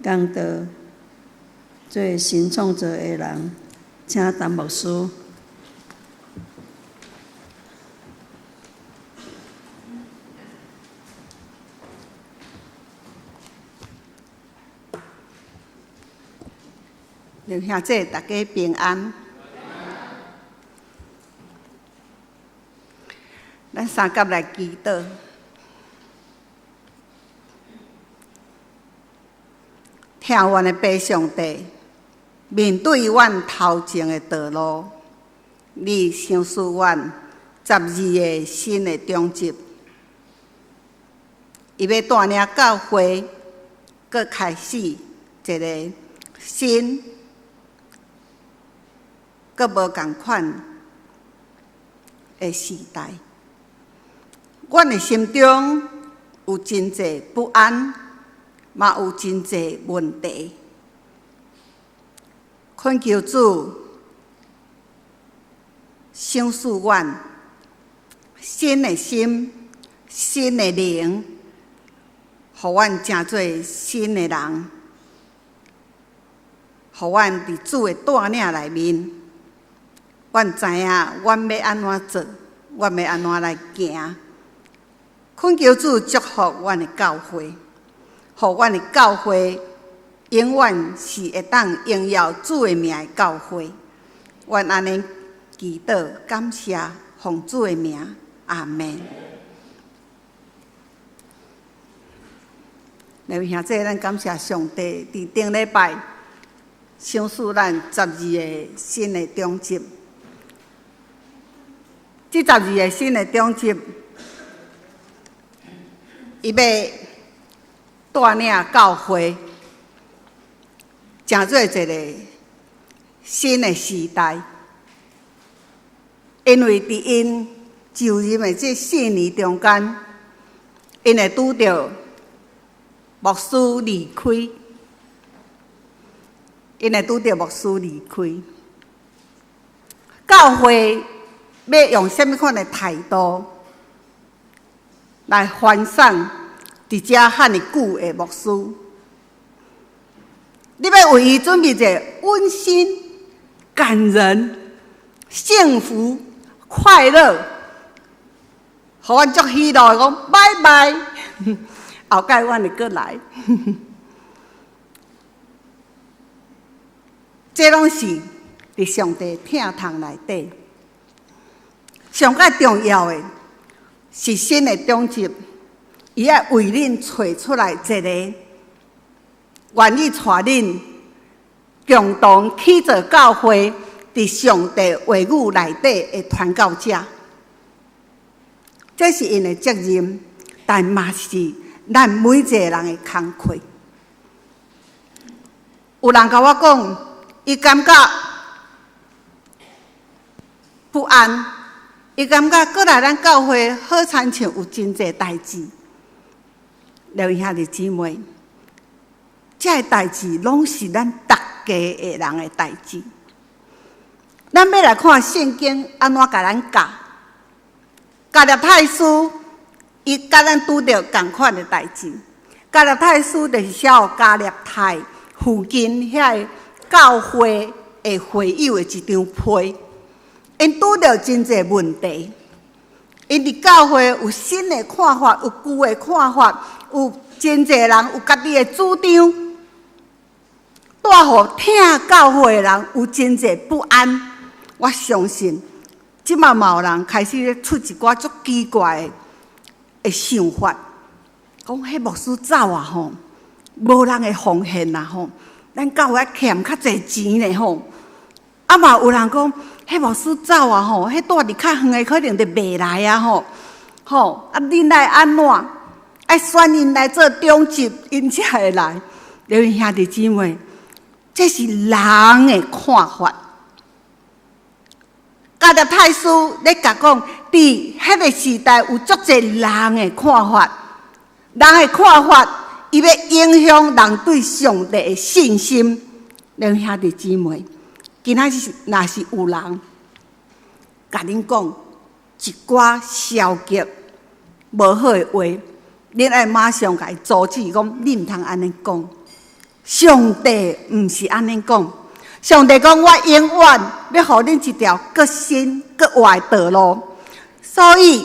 講道做新創造的人，請陳牧師。弟兄姊，大家平安。咱三甲來祈禱。疼阮的父上帝，面對阮頭前的道路，你賞賜阮12個新的長執，伊欲帶領教會，閣開始一个新、閣無仝款的時代。阮的心中有真濟不安，嘛有真濟問題。懇求主賞賜阮新的心、新的靈，予阮成做新的人，予阮佇主的帶領內面，阮知影阮欲按怎做，阮欲按怎來行。懇求主祝福阮的教會，予阮的教會永遠是會當榮耀主的名的教會。阮按呢祈禱感謝，奉主的名，阿們。兩位兄弟，咱感謝上帝，佇頂禮拜賞賜咱12個新的長執。這12個新的長執，伊欲帶領教會，成做一个新的時代。因為佇𪜶就任的這4年中間，𪜶會拄著牧師離開，𪜶會拄著牧師離開，教會欲用啥物款的態度來歡送佇遮遐爾久的牧師？你欲為伊準備一个溫馨、感人、幸福、快樂，予阮足喜樂的講拜拜，後擺阮會閣來。這攏是佇上帝疼痛內底，上較重要的是新的長執，伊愛為恁揣出來一个願意帶恁共同去做教會，佇上帝話語內底的傳教者。這是𪜶的責任，但嘛是咱每一个人的工課。有人共我講，伊感覺不安，伊感覺過來咱教會好親像有真濟代誌。兩位兄弟姊妹，這个代誌攏是咱逐家的人的代誌。咱欲來看聖經按怎共咱教。加勒泰書，伊佮咱拄著仝款的代誌。加勒泰書就是寫予加勒泰附近遐个教會的會友的一張批。𪜶拄著真濟問題，𪜶佇教會有新的看法，有舊的看法，有真濟人有家己的主張，帶予疼教會的人有真濟不安。我相信，這馬嘛有人開始咧出一寡足奇怪的想法，講彼牧師走啊吼，無人會奉獻啦吼，咱教會愛欠較濟錢咧吼。啊嘛有人講，彼牧師走啊吼，彼住佇較遠的可能就袂來啊吼，吼啊恁愛按怎？愛選𪜶來做長執，𪜶才會來。兩位兄弟姊妹，這是人的看法。加勒泰書咧共講，佇彼个時代有足濟人的看法，人的看法，伊欲影響人對上帝的信心。兩位兄弟姊妹，今仔日若是有人共恁講一寡消極、無好的話，恁愛馬上共伊阻止，講恁毋通按呢講。上帝毋是按呢講，上帝講我永遠欲予恁一條閣新閣活的道路。所以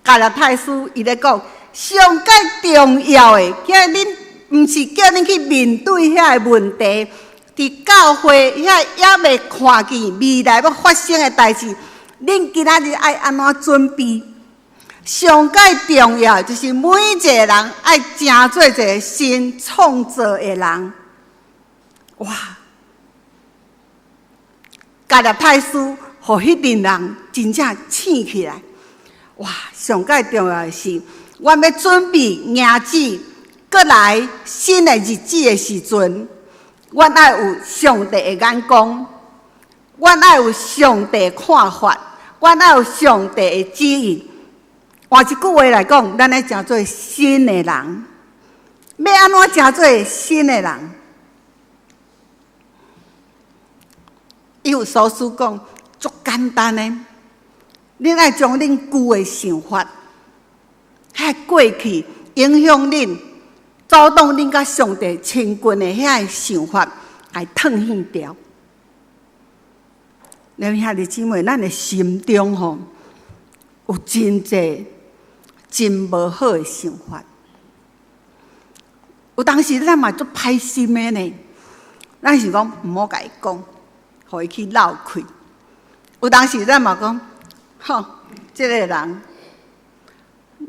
加拉太書伊咧講，上蓋重要的，今日恁毋是叫恁去面對遐个問題，佇教會遐猶未看見未來欲發生的代誌，恁今仔日愛按怎準備？上蓋重要就是每一個人愛成做一個新創造的人。哇！加拉太書，予彼陣人真正醒起來。哇！上蓋重要的是，阮欲準備迎接閣來新的日子的時陣，阮愛有上帝的眼光，阮愛有上帝的看法，阮愛有上帝的旨意。換一句話來講，咱愛成做新的人。欲按怎成做新的人？以弗所書講足簡單的，恁愛將恁舊的想法，彼个過去影響恁、阻擋恁佮上帝親近的遐个想法，共褪去掉。恁兄弟姊妹，咱的心中吼有真濟真無好的想法，有當時咱嘛足歹心的呢。咱想講毋好共伊講，予伊去落氣。有當時咱嘛講，吼，這个人，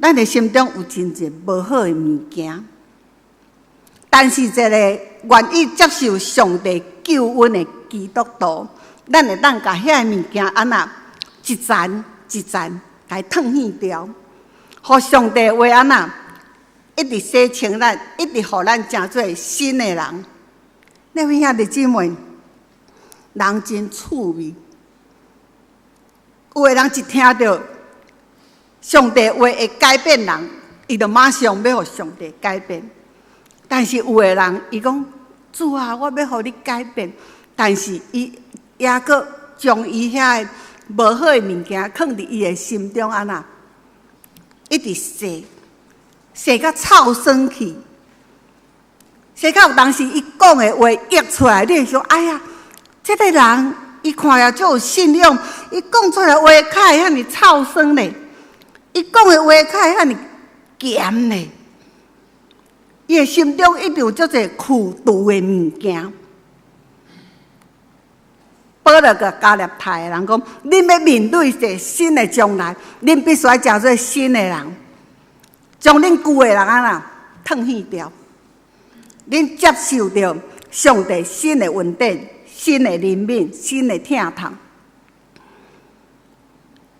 咱的心中有真濟無好的物件。但是一個願意接受上帝救恩的基督徒，咱會當共遐个物件按怎一層一層共伊褪去掉，予上帝的話按怎一直洗清咱，一直予咱成做新的人。那位兄弟姊妹，人真趣味，有的人一聽著上帝話會改變人，伊就馬上欲予上帝改變。但是有的人，伊講主啊，我欲予你改變，但是伊猶閣將伊遐个無好的物件囥佇伊的心中，按怎一直洗，洗甲臭酸去，洗到有當時伊講的話譯出來，你會想，哎呀，這个人伊看起來足有信仰，伊講出來話較會遐爾臭酸咧，伊講的話較會遐爾鹹咧，伊的心中一定有足濟苦毒的物件。保羅共加拉太的人講：恁欲面對一个新的將來，恁必須愛成做新的人，將恁舊的人按怎褪去掉，恁接受著上帝新的恩典、新的憐憫、新的疼痛。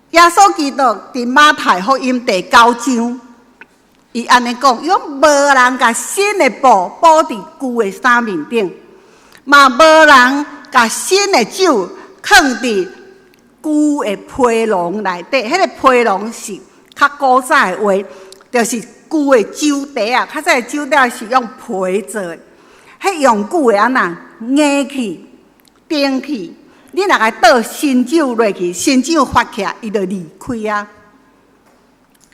耶穌基督佇馬太福音第九章，伊按呢講：伊講無人共新的布補佇舊的衫面頂，嘛無人共新的酒囥佇舊的皮囊內底。彼个皮囊是較古早的話，就是舊的酒袋仔！較早的酒袋是用皮做的，彼用久會按怎硬去、頂去。你若共倒新酒落去，新酒發起來，伊就裂開啊。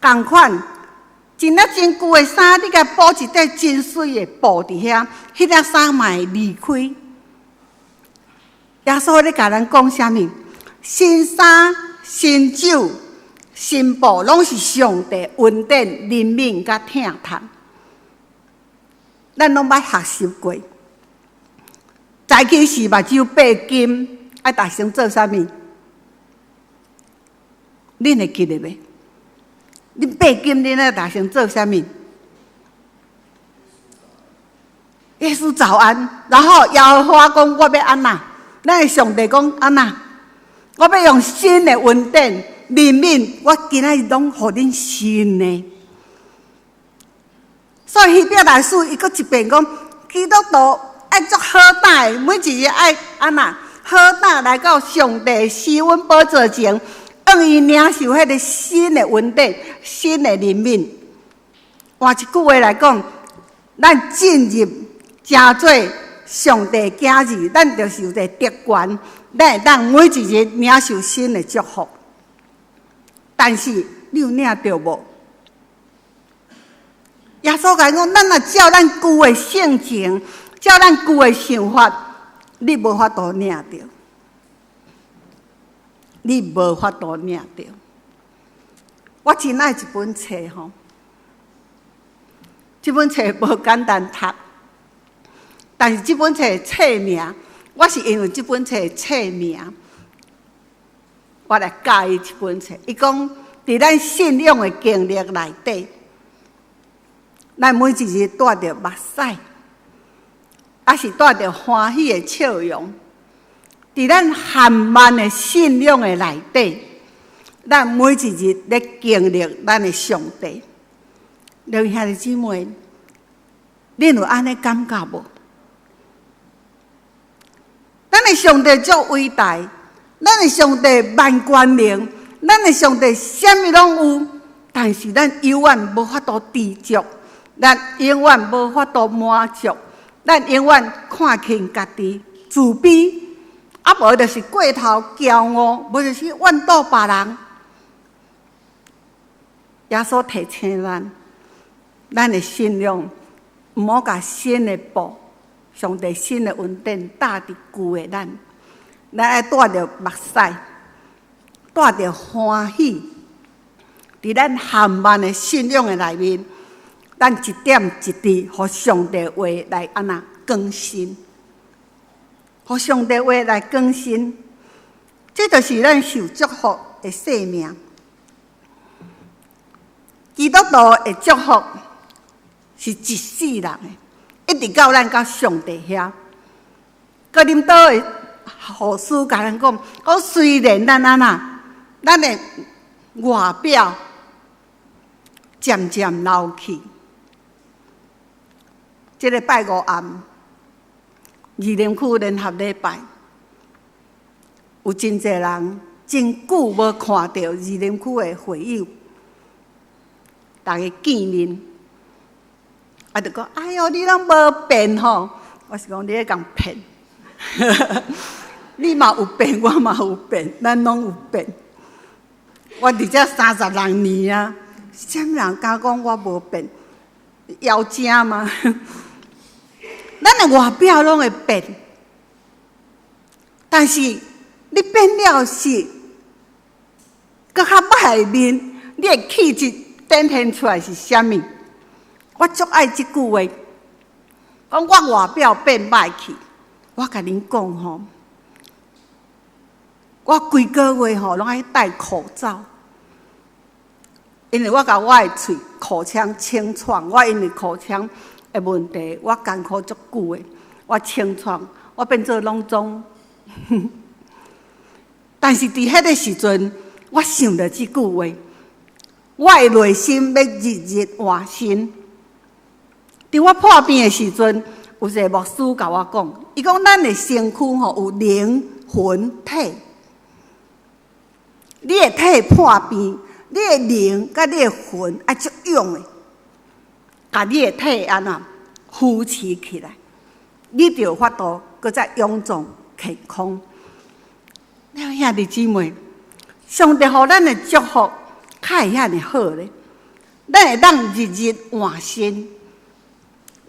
仝款，一領真舊的衫，你共補一塊真媠的布佇遐，彼領衫嘛會裂開。耶穌咧共咱講啥物？新衫、新酒、新布，攏是上帝恩典、憐憫佮疼痛。咱攏捌學習過。早起時目睭閉金，愛大聲做啥物？恁會記得袂？恁閉金，恁愛大聲做啥物？耶穌早安，然後耶和華講我欲按怎？咱的上帝講按怎？我欲用新的恩典、憐憫，我今仔日攏予恁新的。所以希伯來書伊閣一遍講，基督徒愛足好膽的，每一日愛按怎好膽來到上帝施恩寶座前，向伊領受彼个新的恩典、新的憐憫。換一句話來講，咱進入成做上帝囝兒，咱就是有一個特權，咱會當每一日領受新的祝福。但是你有領著無？耶穌共伊講，咱若照咱舊的性情，照咱舊的想法，你無法度領著，你無法度領著。我真愛這本冊吼，這本冊無簡單讀，但是這本冊的冊名，我是因為這本冊的冊名，我來佮意這本冊。伊講，佇咱信仰的經歷內底，咱每一日帶著目屎，抑是帶著歡喜的笑容。佇咱緩慢的信仰的內底，咱每一日咧經歷咱的上帝。各位兄弟姊妹，恁有按呢感覺無？咱的上帝足偉大，咱的上帝萬權能，咱的上帝啥物攏有，但是咱永遠無法度知足，咱永遠無法度滿足，咱永遠看輕家己，自卑，啊無就是過頭驕傲，無就是怨妒別人。耶穌提醒咱，咱的信仰毋好共新的布，上帝新的恩典搭佇舊的咱，咱愛帶著目屎，帶著歡喜，佇咱緩慢的信仰的內面，咱一點一滴，予上帝話來按怎更新，予上帝話來更新，這就是咱受祝福的生命。基督徒的祝福是一世人的，一直到咱到上帝遐。哥林多的後書共咱講，講雖然咱按怎，咱的外表漸漸老去。這个拜五暗，二林區聯合禮拜，有真濟人真久無看著二林區的會友，逐家見面，啊，就講：哎喲，你攏無變吼！我是講你咧共騙，你嘛有變，我嘛有變，咱攏有變。我佇遮36年啊，啥物人敢講我無變？枵精嗎？咱的外表攏會變，但是你變了是閣較歹面，你的氣質展現出來是啥物？我足愛這句話，講我外表變歹去，我共恁講吼，我規個月吼攏愛戴口罩，因為我共我的喙口腔清創，我因為口腔的問題，我艱苦足久的，我清創，我變做攏總。但是佇彼个時陣，我想著這句話，我的內心欲日日換新。佇我破病的時陣，有一個牧師共我講，伊講咱的身軀吼有靈魂體，你的體破病，你的靈佮你的魂愛足勇的，共你的體按怎扶持起來，你就有法度閣再勇壯健康。兄弟姊妹，上帝予咱的祝福，較會遐爾好咧。咱會當日日換新，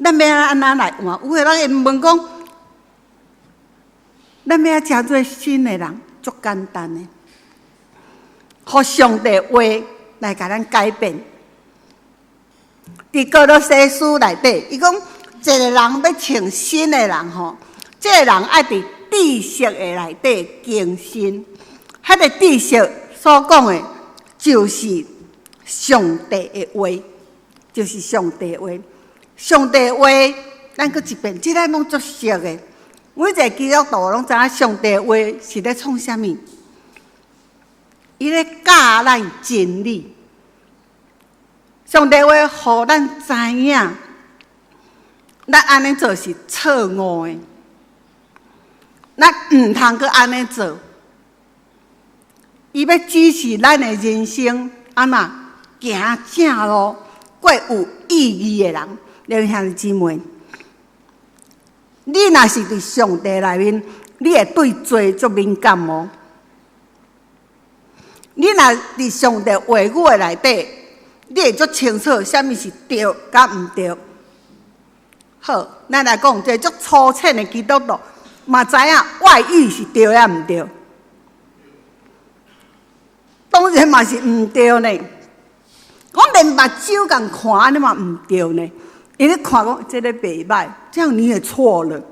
咱欲按怎來換？有的人會問講，咱欲按怎成做新的人，足簡單的，予上帝話來共咱改變。佇歌羅西書內底，伊講一個人欲成新的人吼，這个人愛佇知識的內底更新。彼个知識所講的，就是上帝的話，就是上帝話。上帝話，咱閣一遍，這咱攏足熟的。每一個基督徒攏知影上帝話是咧創啥物？伊咧教咱真理。上帝話予咱知影，咱按呢做是錯誤的，咱毋通閣按呢做。伊欲指示咱的人生按怎行正路，過有意義的人。兄弟姊妹，你若是佇上帝內面，你會對罪足敏感無？你若佇上帝話語的內底，你會足清楚啥物是對佮毋對。好，咱來講一个足粗淺的基督徒，嘛知影外遇是對抑毋對？當然嘛是毋對呢。講連目睭共看按呢嘛毋對呢。𪜶咧看講這个袂䆀，這樣你也錯了。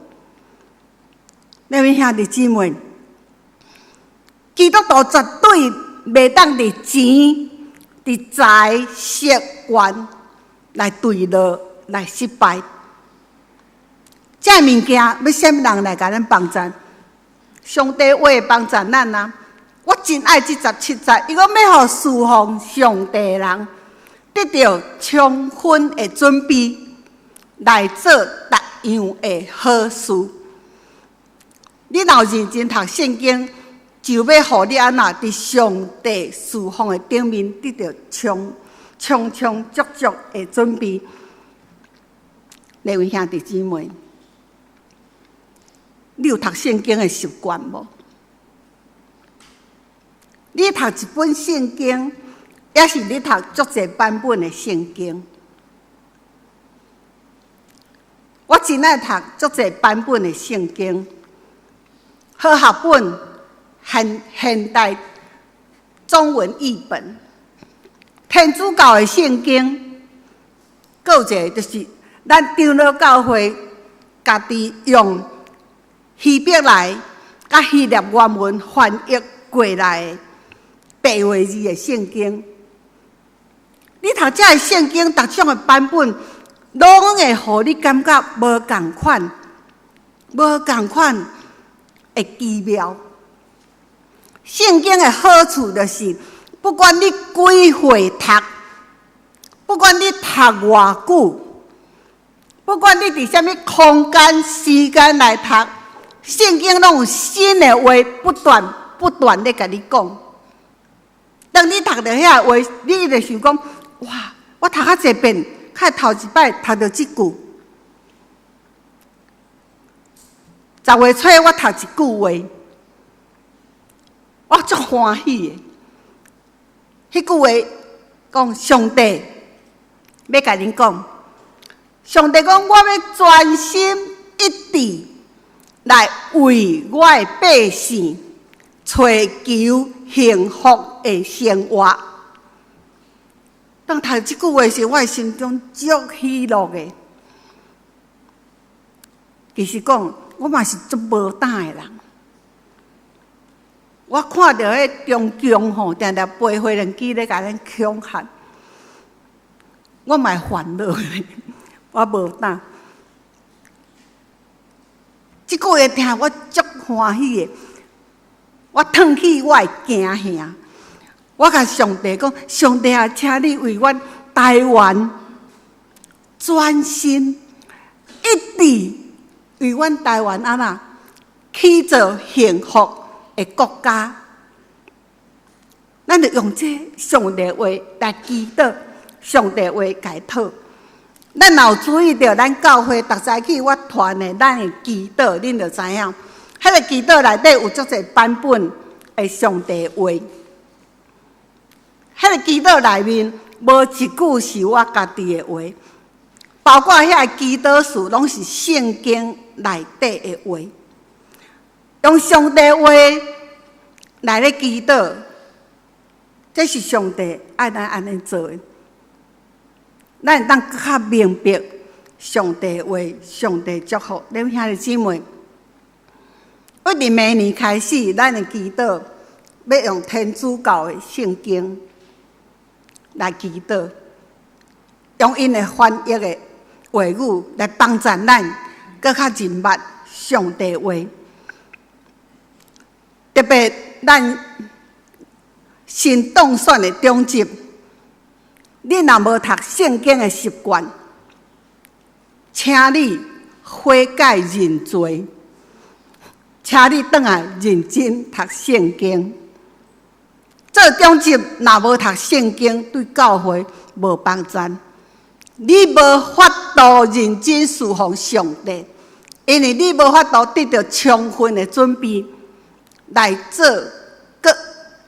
那位兄弟姊妹，基督徒絕對袂當佇錢、佇財色權來墜落來失敗。這个物件欲啥物人來共咱幫贊？上帝話會幫贊咱啊！我真愛這17節，伊講欲予侍奉上帝的人得著充分的準備，來做逐樣的好事。你若有認真讀聖經，就欲予你按怎佇上帝侍奉的頂面得著充充充足足的準備。各位兄弟姊妹，你有讀聖經的習慣無？你讀一本聖經，抑是你讀足濟版本的聖經？我真愛讀足濟版本的聖經，和合本、現現代中文譯本、天主教的聖經，閣有一个就是咱長老教會家己用希伯來佮希臘原文翻譯過來的白話字的聖經。你讀這个聖經，逐種的版本，攏會予你感覺無仝款，無仝款的奇妙。聖經的好處就是，不管你幾歲讀，不管你讀偌久，不管你佇啥物空間、時間來讀，聖經攏有新的話不斷不斷咧共你講。當你讀著遐個話，你就想講：哇！我讀較濟遍，較會頭一擺讀著這句。10月初我讀一句話，我足歡喜的。彼句話講上帝欲共恁講，上帝講我欲專心一致來為我的百姓揣求幸福的生活。當讀這句話時，我的心中足喜樂的。其實講，我嘛是足無膽的人。我看著彼中共吼，定定飛飛輪機咧共咱恐嚇，我嘛會煩惱，我無膽。這句話聽我足歡喜的，我褪去我的驚嚇，我共上帝講：上帝啊，請你為阮台灣專心一致，為阮台灣按怎去做幸福的國家。咱就用這上帝話來祈禱，上帝話共討。咱若有注意著，咱教會逐早起我傳的咱的祈禱，恁就知影，彼个祈禱內底有足濟版本的上帝話。彼个祈禱內面無一句是我家己的話，包括遐个祈禱詞攏是聖經內底的話，用上帝話來咧祈禱，這是上帝愛咱按呢做的。咱會當閣較明白上帝話、上帝祝福。恁兄弟姊妹，對明年開始，咱的祈禱欲用天主教的聖經來祈禱，用𪜶的翻譯的話語來幫助咱閣較認捌上帝話。特別咱新當選的長執。你若無讀聖經的習慣，請你悔改認罪，請你轉來認真讀聖經。做長執若無讀聖經，對教會無幫助。你無法度認真侍奉上帝，因為你無法度得著充分的準備來做各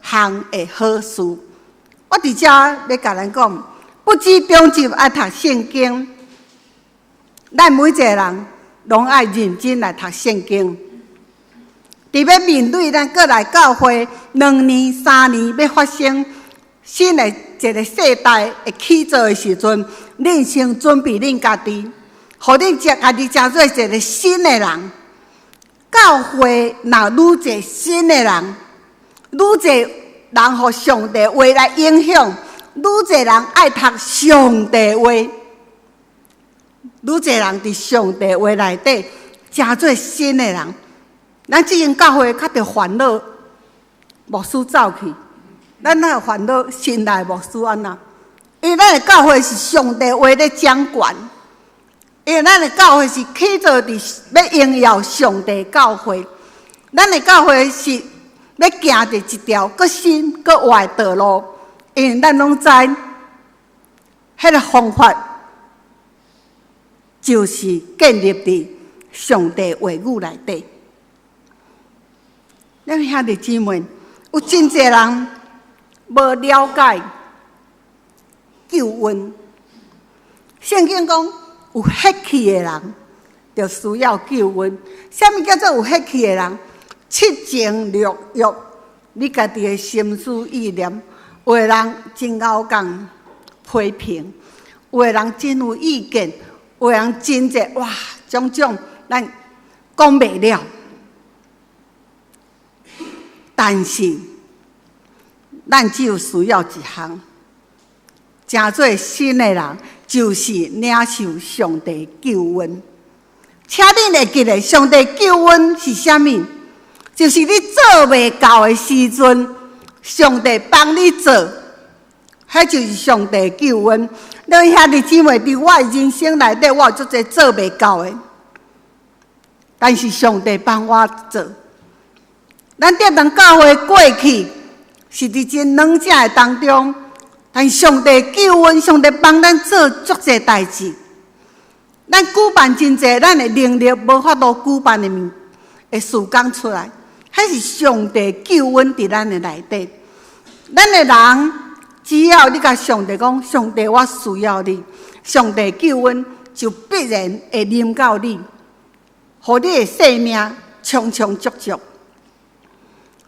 項的好事。我佇遮欲共咱講，不止中集愛讀聖經，咱每一个人攏愛認真來讀聖經。佇欲面對咱閣來教會2年、3年欲發生新的一个世代會起造的時陣，恁先準備恁家己，予恁家己成做一个新的人。教會若愈濟新的人，愈濟人予上帝話來影響，愈濟人愛讀上帝話，愈濟人佇上帝話內底成做新的人。咱這間教會較著煩惱牧師走去，咱哪會煩惱新來牧師按怎？因為咱的教會是上帝話咧掌權，因為咱的教會是起造佇欲榮耀上帝教會，咱的教會是欲行佇一條閣新閣活的道路，因為咱攏知，彼个方法就是建立佇上帝話語內底。咱兄弟姊妹，有真濟人無了解救恩。聖經講，有血氣的人就需要救恩。啥物叫做有血氣的人？七情六欲，你家己的心思意念。有的人真𠢕共批評，有的人真有意見，有的人真濟哇，種種咱講袂了。但是，咱只有需要一項，成做新的人，就是領受上帝救恩。請恁會記得，上帝救恩是啥物？就是你做袂到的時陣，上帝幫你做，彼就是上帝救恩。你兄弟姊妹，佇我的人生內底，我有足濟做袂到的，但是上帝幫我做。咱這堂教會過去是佇真軟正的當中，但上帝救恩，上帝幫咱做足濟代誌。咱舉辦真濟，咱的能力無法度舉辦的物的事工出來，彼是上帝救恩佇咱的內底。咱的人只要你共上帝講，上帝我需要你，上帝救恩就必然會臨到你，予你的生命充充足足。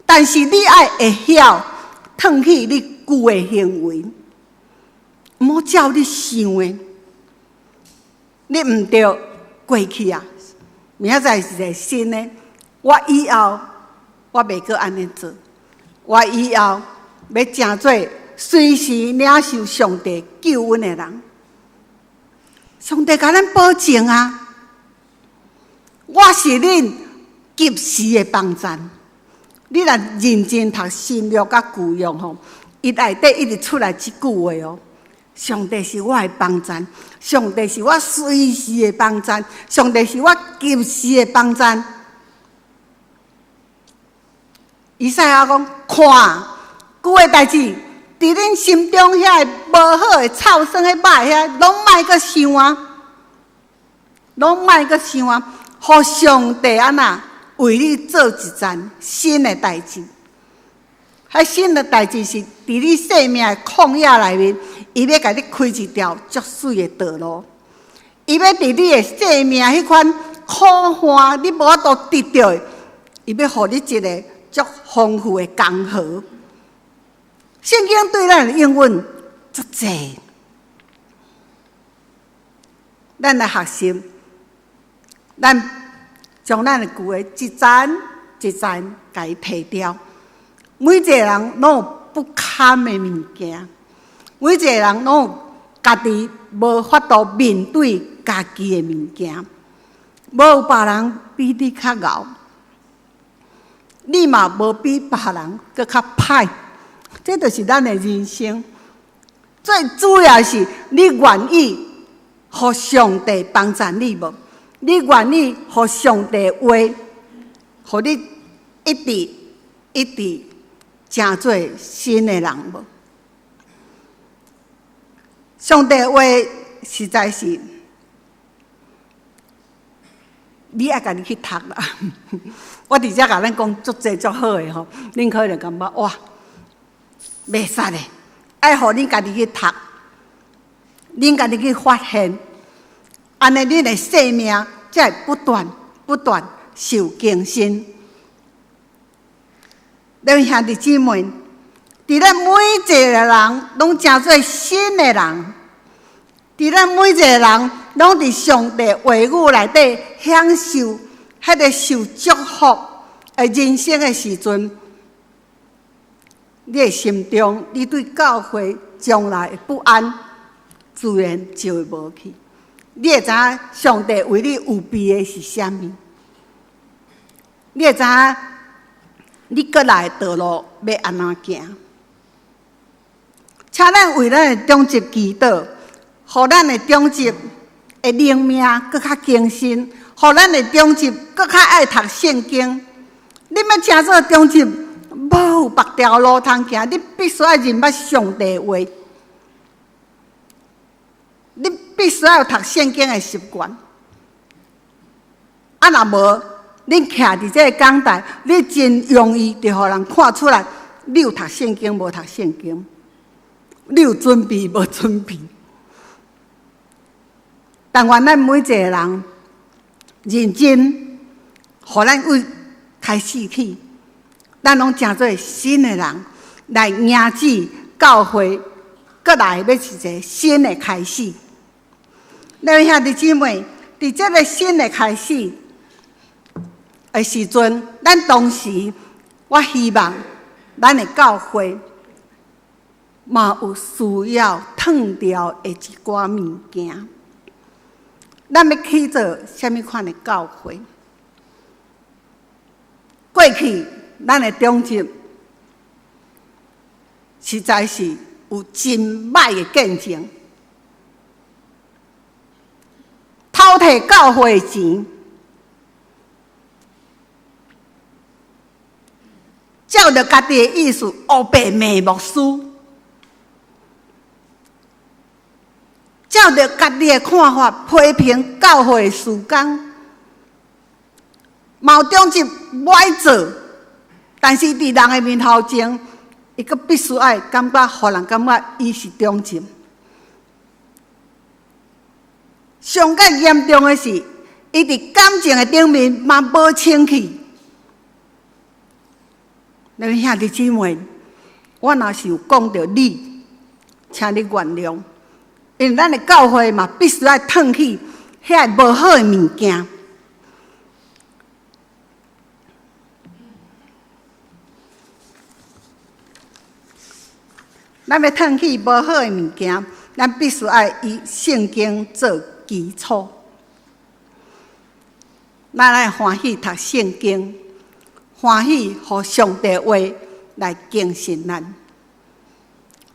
但是你愛會曉褪去你舊的行為，毋好照你想的，你毋著過去啊！明仔載是一個新的，我以後我袂閣按呢做，我以後欲成做隨時領受上帝救恩的人。上帝共咱保證啊！我是恁及時的幫贊。你若認真讀新約佮舊約吼，伊內底一直出來這句話哦。上帝是我的幫贊，上帝是我隨時的幫贊，上帝是我及時的幫贊。以賽亞講：看，舊的代誌，佇恁心中遐个無好的臭酸的肉遐，攏莫閣想啊，攏莫閣想啊，予上帝按怎為你做一件新的代誌。彼新的代誌是佇你生命的曠野內面，伊欲共你開一條足媠的道路。伊欲佇你的生命彼款苦旱，你無法度得著的，伊欲予你一个足豐富的江河。聖經對咱的應允足濟，咱來學習，咱將咱的舊的一層一層共伊提掉。每一个人攏有不堪的物件，每一个人攏有家己無法度面對家己的物件，無別人比你較𠢕，你嘛無比別人閣較歹，這就是咱的人生。最主要是你願意予上帝幫贊你無？你願意予上帝話，予你一直一直成做新的人無？上帝話實在是你愛家己去讀啦。我佇遮共咱講足濟足好的吼，恁可能感覺哇，袂使咧，愛予恁家己去讀。恁家己去發現，按呢恁的生命才會不斷不斷受更新。恁兄弟姊妹，佇咱每一個人攏成做新的人，佇咱每一個人攏佇上帝話語內底享受彼个受祝福的人生的時陣，你的心中，你對教會將來的不安，自然就會無去。你會知影上帝為你預備的是啥物？你會知影你閣來的道路欲按怎行？請咱為咱的長執祈禱，予咱的長執的靈命閣較更新，予咱的長執閣較愛讀聖經。你欲成做長執，無有別條路通行，你必須愛認捌上帝話，你必須愛有讀聖經的習慣。啊，若無，恁徛佇這个講台，你真容易就予人看出來，你有讀聖經無讀聖經，你有準備無準備。但願咱每一個人認真，予咱為開始起，咱攏成做新的人，來迎接教會，閣來欲是一個新的開始。咱兄弟姊妹，佇這个新的開始的時陣，咱當時我希望咱的教會嘛有需要褪掉的一寡物件。咱欲去做啥物款的教會？過去咱的長執實在是有真歹的見證，偷提教會的錢，照著家己的意思，烏白罵牧師，照著家己的看法批評教會的事工。嘛有長執無愛做，但是佇人的面頭前，伊閣必須愛感覺，予人感覺伊是長執。上較嚴重的是，伊佇感情的頂面嘛無清氣。恁兄弟姊妹，我若是有講著你，請你原諒，因為咱的教會嘛必須愛褪去遐個無好的物件。咱欲褪去無好的物件，咱必須愛以聖經做基礎。咱愛歡喜讀聖經，歡喜予上帝話來更新咱。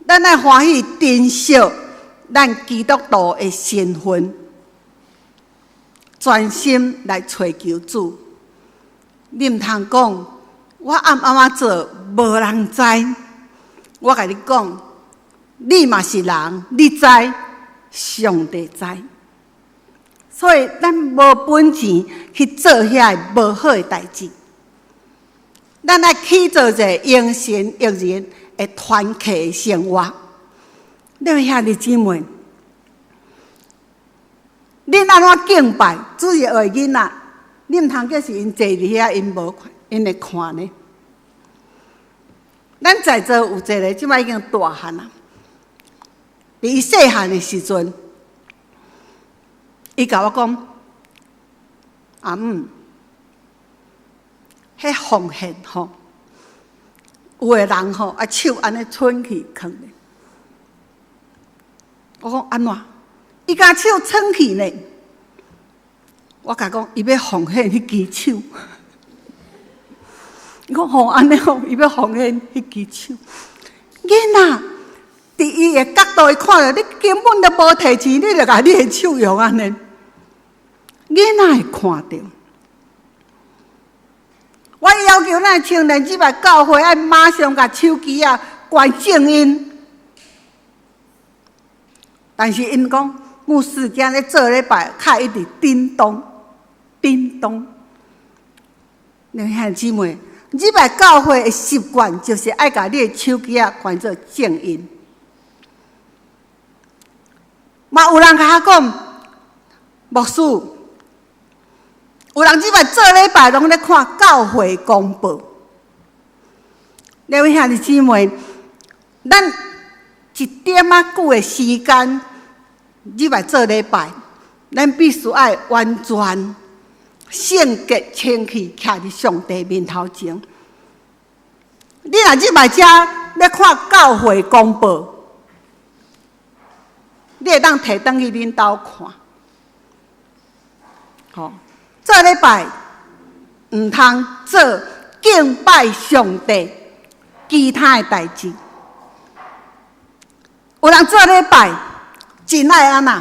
咱愛歡喜珍惜咱基督徒的身份，專心來揣求主。你毋通講，我按按怎做，無人知。我共你講，你嘛是人，你知，上帝知。所以咱無本錢去做遐个無好的代誌。咱愛去做一个榮神益人的團契生活。恁兄弟姊妹，恁按怎敬拜主日學的囡仔？你毋通叫是𪜶坐佇遐，𪜶無看，𪜶會看呢。咱在座有一个，這擺已經大漢啊。佇伊細漢的時陣，伊共我講：阿姆，彼奉獻吼，有的人吼，啊手按呢伸去囥咧。我講按怎？伊共手伸去呢？我共講，伊欲奉獻彼支手。伊講吼，按呢吼，伊欲奉獻彼支手。囡仔，佇伊的角度，伊看著你根本都無提錢，你就共你的手用按呢。囡仔會看著。我要求咱青年入來教會，愛馬上共手機仔關靜音。但是𪜶講，牧師今日做禮拜，較一直叮咚叮咚。恁兄弟姊妹，入來教會的習慣就是愛共你的手機仔關做靜音。嘛有人共我講，牧師，有人這擺做禮拜攏咧看教會公報。兩位兄弟姊妹，咱一點仔久的時間入來做禮拜，咱必須愛完全聖潔清氣，徛佇上帝面頭前。你若入來遮咧看教會公報，你會當提轉去恁兜看。吼，做禮拜毋通做敬拜上帝其他的代誌。有人做禮拜真愛按怎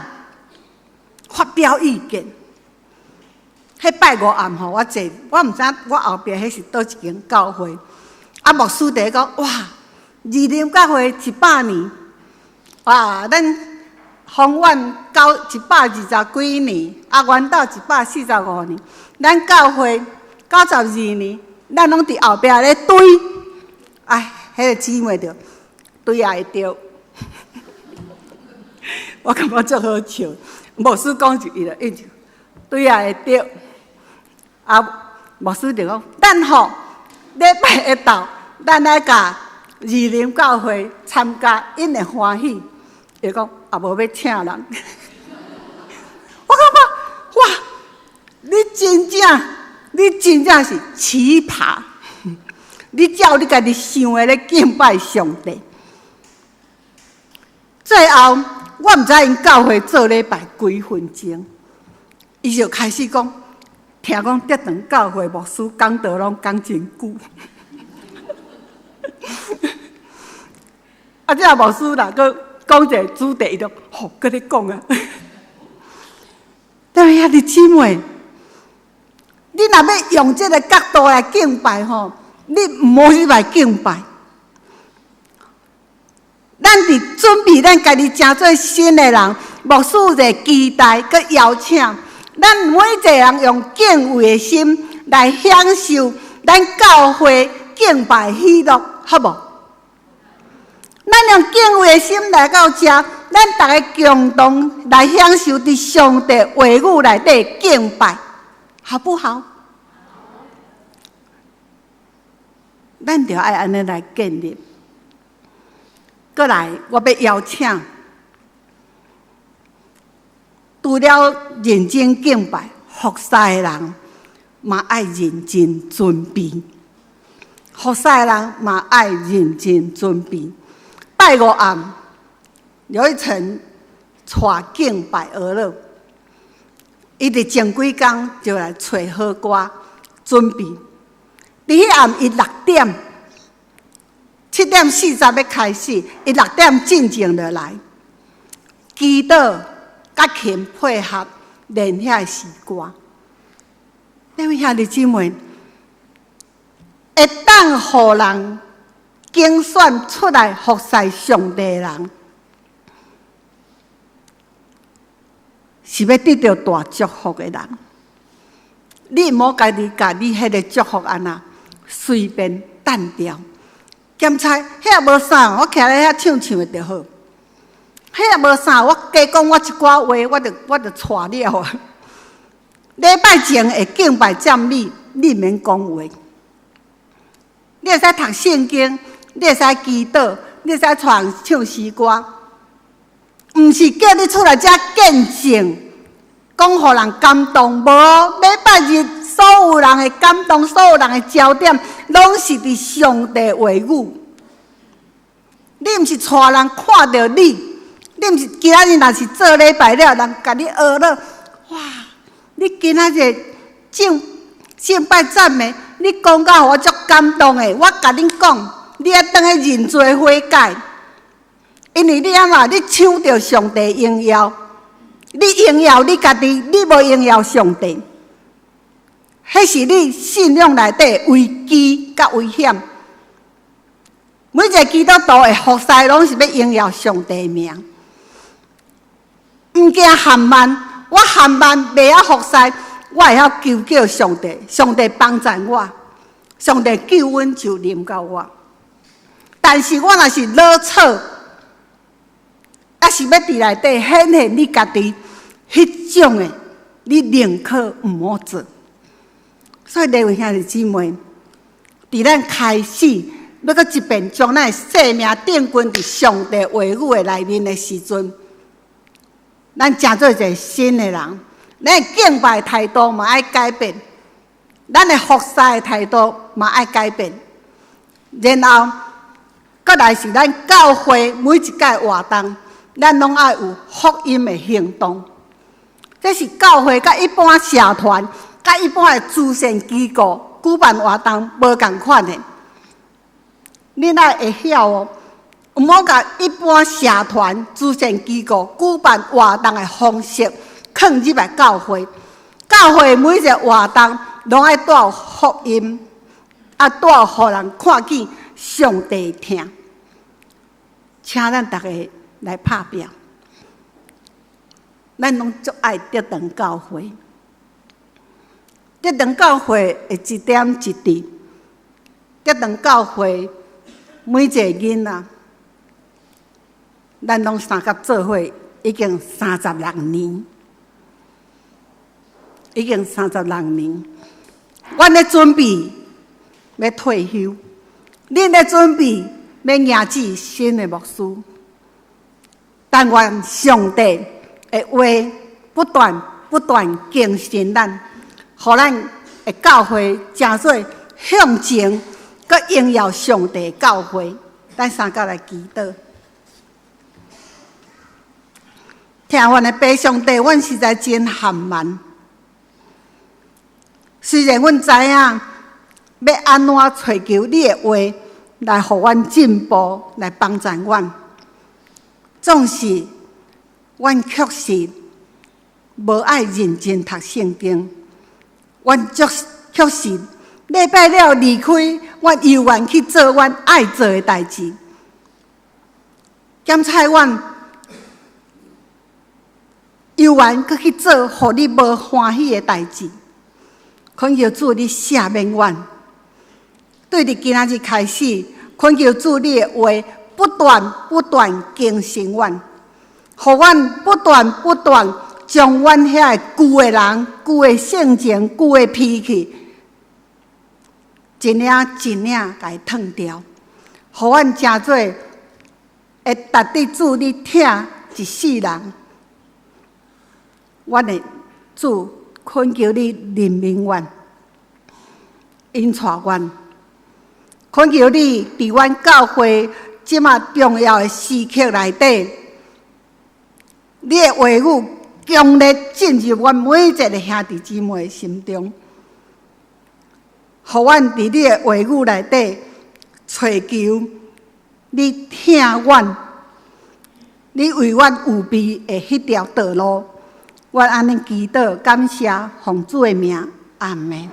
發表意見。彼拜五暗吼，我坐，我毋知我後壁彼是佗一間教會。啊，牧師佇咧講，哇，二林教會一百年，哇，咱豐原九120幾年，啊，原道145年，咱教會92年，咱攏佇後壁咧堆，哎，彼個姊妹就對也會著，我感覺足好笑。牧師講一伊就應對也會著，啊，牧師就講，咱吼禮拜一到，咱來共二林教會參加，𪜶會歡喜。伊講也無欲請人，我感覺哇，你真正是奇葩，你照你家己想的咧敬拜上帝。最後，我毋知𪜶教會做禮拜幾分鐘，伊就開始講，聽講德堂教會牧師講道攏講真久。啊，這個牧師若閣講一個主題，伊就吼，閣咧講啊。對兄弟姊妹，你若欲用這個角度來敬拜吼，你毋好入來敬拜。咱佇準備咱家己成做新的人，牧師有一個期待閣邀請，咱每一個人用敬畏的心來享受咱教會敬拜喜樂，好無？咱用敬畏的心來到遮，咱逐个共同來享受佇上帝話語內底敬拜，好不好？咱著愛按呢來建立。閣來，我欲邀請，除了認真敬拜服侍的人，嘛愛認真準備。服侍的人嘛愛認真準備。拜五暗，劉一成帶敬拜娛樂，伊佇前幾工就來揣好歌準備。佇彼暗伊6點，7點40欲開始，伊六點進前就來祈禱，佮琴配合練遐詩歌。兩位兄弟姊妹，會當予人揀選出來服侍上帝的人，是欲得著大祝福的人。你毋好家己共你彼个祝福按怎隨便擲掉。兼差遐無啥，我徛咧遐唱唱的就好。遐無啥，我加講我一寡話，我就掣了啊。禮拜前會敬拜讚美，你毋免講話。你會使讀聖經，你會使祈禱，你會使帶人唱詩歌。毋是叫你出來遮見證，講予人感動。無，禮拜日所有人的感動，所有人的焦點，攏是佇上帝話語。你毋是帶人看著你，你毋是今仔日若是做禮拜了，人共你學了，哇！你今仔日敬敬拜讚美，你講甲予我足感動的。我共恁講，你愛轉去認罪悔改，因為你按怎，你搶著上帝榮耀，你榮耀你家己，你無榮耀上帝，彼是你信仰內底危機佮危險。每一個基督徒的服侍，攏是欲榮耀上帝名，毋驚含慢，我含慢袂曉服侍，我會曉求叫上帝，上帝幫助我，上帝救恩就臨到我。但是我若是老錯，抑是欲佇內底顯現你家己彼種的，你寧可毋好做。所以，各位兄弟姊妹，佇咱開始欲閣一遍將咱的生命定根佇上帝話語的內面的時陣，咱成做一个新的人，咱敬拜態度嘛愛改變，咱的服侍的態度嘛愛改變，然後閣來是咱教會每一屆活動，咱攏愛有福音的行動。這是教會佮一般社團、佮一般的慈善機構舉辦活動無仝款的。恁愛會曉哦，毋好共一般社團、慈善機構舉辦活動的方式囥入來教會。教會每一个活動攏愛帶有福音，啊帶予人看見上帝疼。請咱逐家來拍拚，咱攏足愛德堂教會。德堂教會的一點一滴，德堂教會每一个囡仔，咱攏相佮做伙已經36年，已經三十六年。阮咧準備欲退休，恁咧準備欲迎接新的牧師。但願上帝的話不斷不斷更新咱，予咱的教會成做向前，閣榮耀上帝的教會。咱三佮來祈禱。疼阮的父上帝，阮實在真含慢。雖然阮知影欲按怎揣求你的話來予阮進步，來幫助阮，總是阮卻是無愛認真讀聖經。阮卻卻是禮拜了離開，阮猶原去做阮愛做的代誌。檢採阮猶原閣去做予你無歡喜的代誌。懇求主你赦免阮。對佇今仔日開始，懇求主你的話不斷不斷更新阮，予阮不斷不斷將阮遐個舊的人、舊的性情、舊的脾氣，一領一領共伊褪掉，予阮成做會值得主你疼一世人。阮的主，懇求你憐憫阮，引帶阮。懇求你佇阮教會這麼重要的時刻內底，你的話語強烈進入阮每一個兄弟姊妹的心中，予阮佇你的話語內底揣求你疼阮，你為阮預備的彼條道路，阮按呢祈禱感謝，奉主的名，阿門。